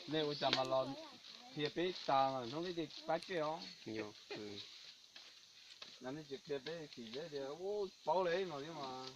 Nej ua cas mas los qhia peb tas hnub peb pab kej os. Nej tsis qhia peb tim tias paub li no thiab mas.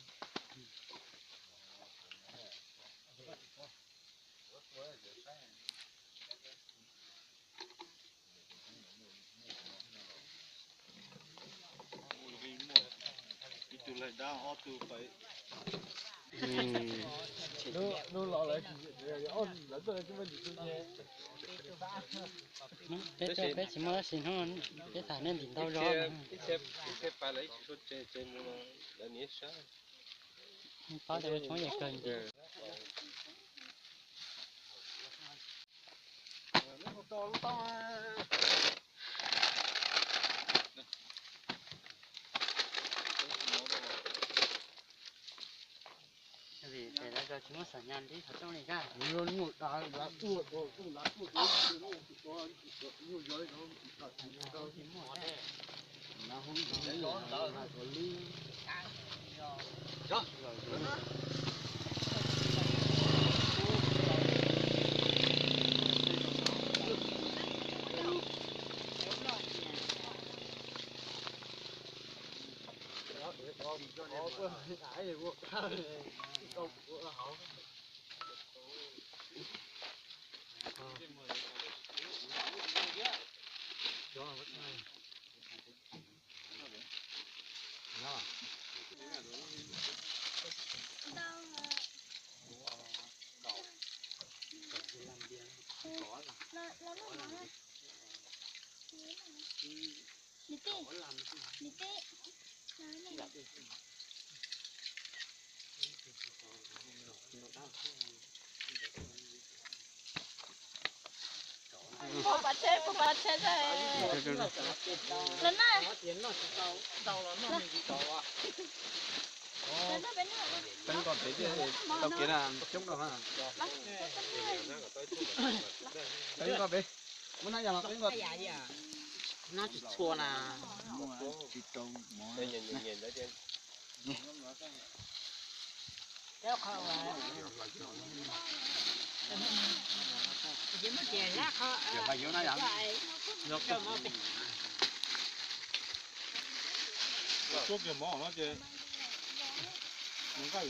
Peb tuaj peb tsis muaj dab tsi hnub, peb tham nej ntim ntau zog. Paub tias ua tshoob yam kawg nkaus. Vim lawv tsis muaj xas nyas li qhov rooj li kaj. Pab pab tsheb, pab pab tsheb, los na. Peb nqos pem thiaj tau kev na, coob rau na. Peb nqos pem, muab nab yas los peb nqos. Nab tsis txhua na. Tsuab kiag mov no ces mus nqaij.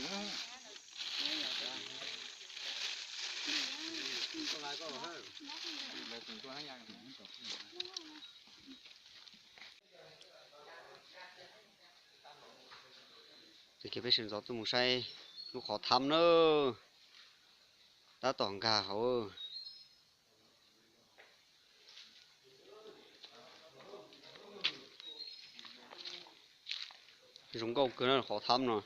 Ces peb sawv ntxov tuaj mus saib lub qhov thab na, tab tom nkag hauv. Zoo nkauj kawg na qhov thab no.